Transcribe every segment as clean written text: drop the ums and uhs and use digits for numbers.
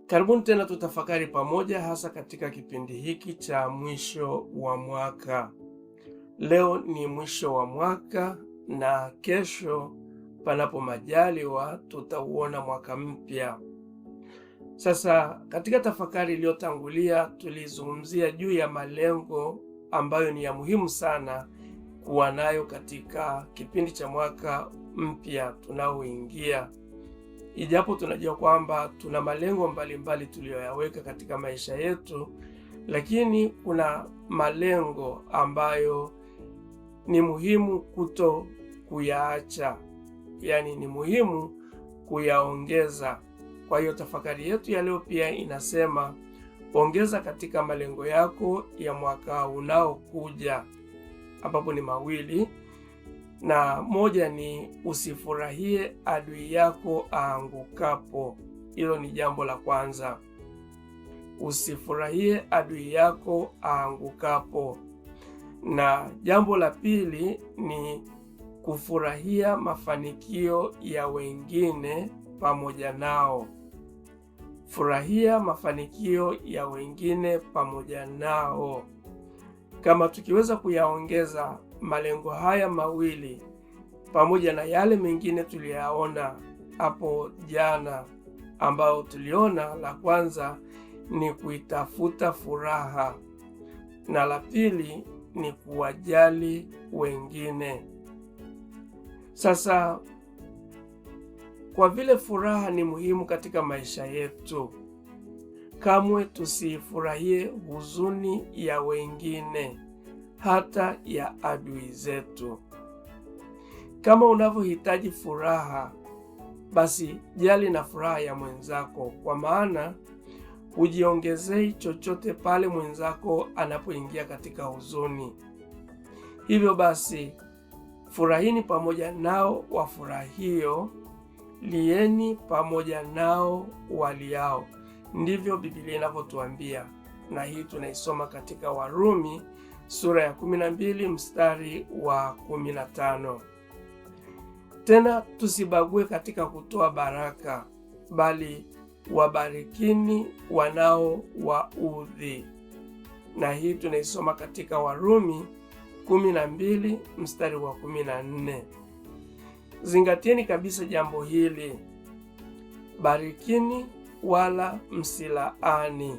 Karibuni tena tutafakari pamoja, hasa katika kipindi hiki cha mwisho wa mwaka. Leo ni mwisho wa mwaka na kesho, panapo majaliwa, tutauona mwaka mpya. Sasa katika tafakari iliyotangulia tulizungumzia juu ya malengo ambayo ni ya muhimu sana kuwa nayo katika kipindi cha mwaka mpya tunaoingia. Ijapo tunajua kwamba tuna malengo mbalimbali tuliyoyaweka katika maisha yetu, lakini kuna malengo ambayo ni muhimu kuto kuyaacha, yaani ni muhimu kuyaongeza. Kwa hiyo tafakari yetu ya leo pia inasema ongeza katika malengo yako ya mwaka unaokuja, ambapo ni mawili, na moja ni usifurahie adui yako aangukapo. Hilo ni jambo la kwanza, usifurahie adui yako aangukapo. Na jambo la pili ni kufurahia mafanikio ya wengine pamoja nao. Furahia mafanikio ya wengine pamoja nao. Kama tukiweza kuyaongeza malengo haya mawili pamoja na yale mengine tuliyaona hapo jana, ambayo tuliona la kwanza ni kuitafuta furaha na la pili ni kuwajali wengine. Sasa kwa vile furaha ni muhimu katika maisha yetu, kamwe tusiifurahie huzuni ya wengine, hata ya adui zetu. Kama unavyohitaji furaha, basi jali na furaha ya mwenzako, kwa maana hujiongezei chochote pale mwenzako anapoingia katika huzuni. Hivyo basi, furahini pamoja nao wafurahio, lieni pamoja nao waliao. Ndivyo Biblia inavyotuambia, na hii tunaisoma katika Warumi sura ya 12 mstari wa 15. Tena tusibague katika kutoa baraka, bali wabarikini wanao waudhi, na hii tunaisoma katika Warumi 12 mstari wa 14. Zingatieni kabisa jambo hili, barikini wala msilaani.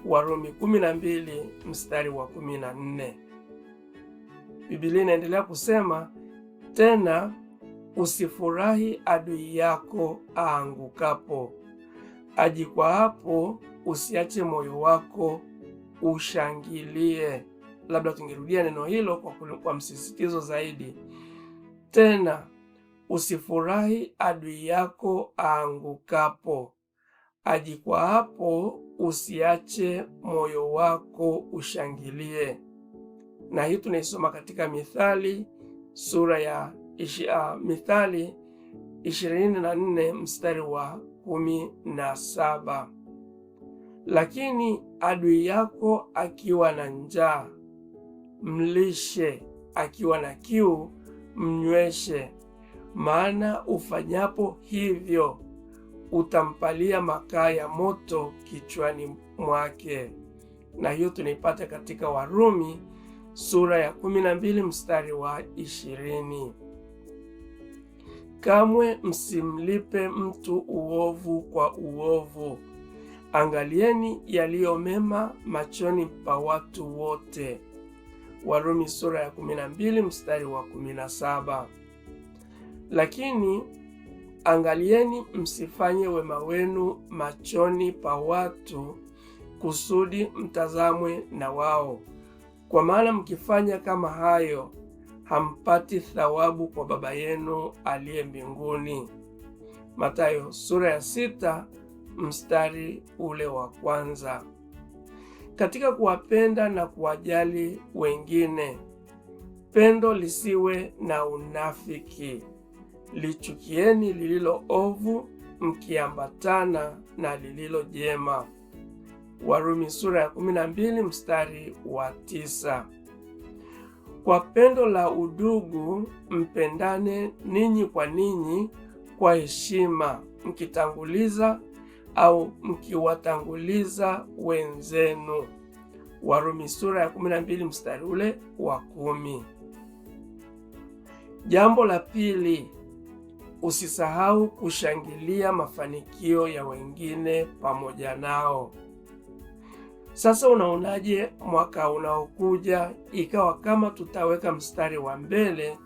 Warumi 12 mstari wa 14. Biblia inaendelea kusema tena, usifurahi adui yako aangukapo, ajikwaapo usiache moyo wako ushangilie. Labda tungerudia neno hilo kwa msisitizo zaidi. Tena usifurahi adui yako aangukapo, ajikwaapo usiache moyo wako ushangilie. Na hii tunaisoma katika Mithali sura ya Mithali 24 mstari wa 17. Lakini adui yako akiwa na njaa mlishe, akiwa na kiu mnyweshe, maana ufanyapo hivyo utampalia makaa ya moto kichwani mwake. Na hiyo tunaipata katika Warumi sura ya 12 mstari wa 20. Kamwe msimlipe mtu uovu kwa uovu. Angalieni yaliyo mema machoni pa watu wote. Warumi sura ya 12 mstari wa 17. Lakini angalieni msifanye wema wenu machoni pa watu kusudi mtazamwe na wao, kwa maana mkifanya kama hayo hampati thawabu kwa Baba yenu aliye mbinguni. Mathayo sura ya 6 mstari ule wa kwanza. Katika kuwapenda na kuwajali wengine, pendo lisiwe na unafiki. Lichukieni lililo ovu, mkiambatana na lililo jema. Warumi sura ya 12 mstari wa 9. Kwa pendo la udugu mpendane ninyi kwa ninyi kwa heshima, mkitanguliza au mkiwatanguliza wenzenu. Warumi sura ya 12 mstari ule wa 10. Jambo la pili, usisahau kushangilia mafanikio ya wengine pamoja nao. Sasa unaonaje mwaka unaokuja ikawa kama tutaweka mstari wa mbele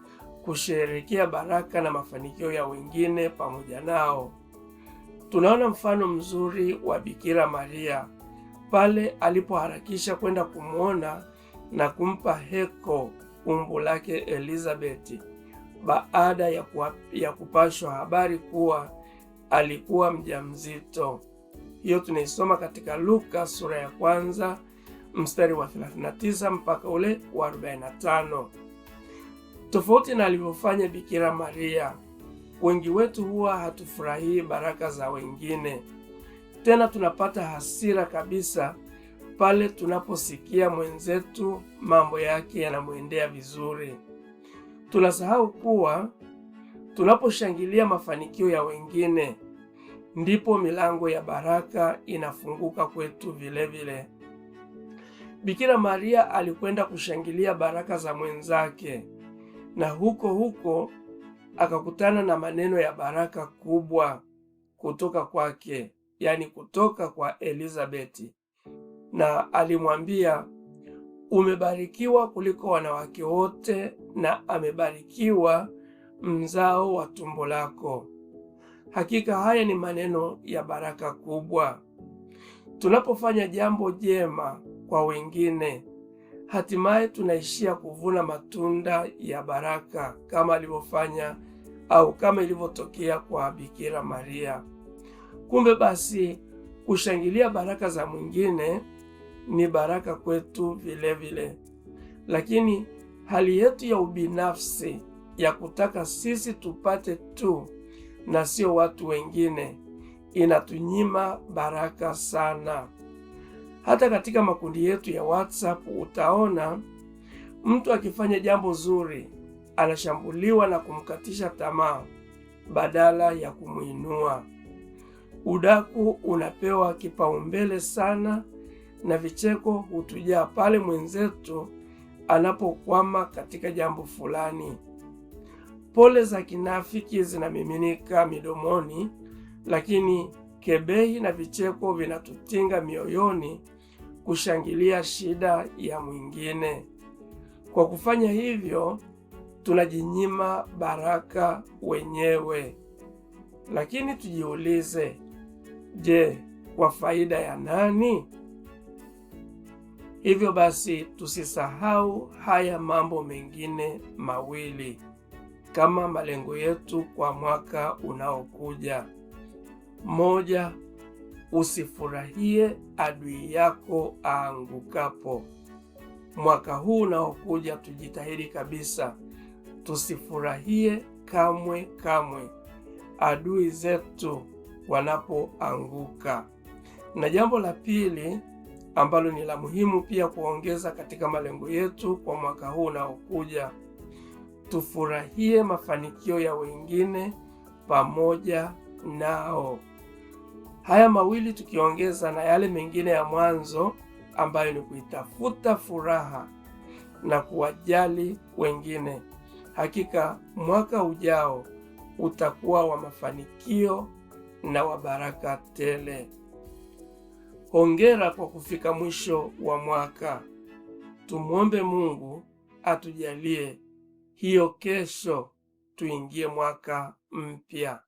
kusherehekea baraka na mafanikio ya wengine pamoja nao? Tunaona mfano mzuri wa Bikira Maria pale alipoharakisha kwenda kumwona na kumpa heko umbu lake Elizabeti baada ya kupashwa habari kuwa alikuwa mjamzito. Hiyo tunaisoma katika Luka sura ya 1 mstari wa 39 mpaka ule wa 45. Tofauti na alivyofanya Bikira Maria, wengi wetu huwa hatufurahii baraka za wengine. Tena tunapata hasira kabisa pale tunaposikia mwenzetu mambo yake yanamwendea vizuri. Tunasahau kuwa tunaposhangilia mafanikio ya wengine ndipo milango ya baraka inafunguka kwetu vilevile. Bikira Maria alikwenda kushangilia baraka za mwenzake, na huko huko akakutana na maneno ya baraka kubwa kutoka kwake, yani kutoka kwa Elizabeti, na alimwambia, umebarikiwa kuliko wanawake wote na amebarikiwa mzao wa tumbo lako. Hakika haya ni maneno ya baraka kubwa. Tunapofanya jambo jema kwa wengine, hatimaye tunaishia kuvuna matunda ya baraka kama alivyofanya au kama ilivyotokea kwa Bikira Maria. Kumbe basi kushangilia baraka za mwingine ni baraka kwetu vilevile, lakini hali yetu ya ubinafsi ya kutaka sisi tupate tu na sio watu wengine inatunyima baraka sana. Hata katika makundi yetu ya WhatsApp utaona mtu akifanya jambo zuri anashambuliwa na kumkatisha tamaa badala ya kumwinua. Udaku unapewa kipaumbele sana na vicheko hutujaa pale mwenzetu anapokwama katika jambo fulani. Pole za kinafiki zinamiminika midomoni, lakini kebehi na vicheko vinatutinga mioyoni kushangilia shida ya mwingine. Kwa kufanya hivyo, tunajinyima baraka wenyewe. Lakini tujiulize, je, kwa faida ya nani? Hivyo basi tusisahau haya mambo mengine mawili kama malengo yetu kwa mwaka unaokuja. Moja, usifurahie adui yako aangukapo. Mwaka huu unaokuja tujitahidi kabisa tusifurahie kamwe kamwe adui zetu wanapoanguka. Na jambo la pili ambalo ni la muhimu pia kuongeza katika malengo yetu kwa mwaka huu unaokuja, tufurahie mafanikio ya wengine pamoja nao. Haya mawili tukiongeza na yale mengine ya mwanzo ambayo ni kuitafuta furaha na kuwajali wengine, hakika mwaka ujao utakuwa wa mafanikio na wa baraka tele. Hongera kwa kufika mwisho wa mwaka. Tumwombe Mungu atujalie hiyo kesho tuingie mwaka mpya.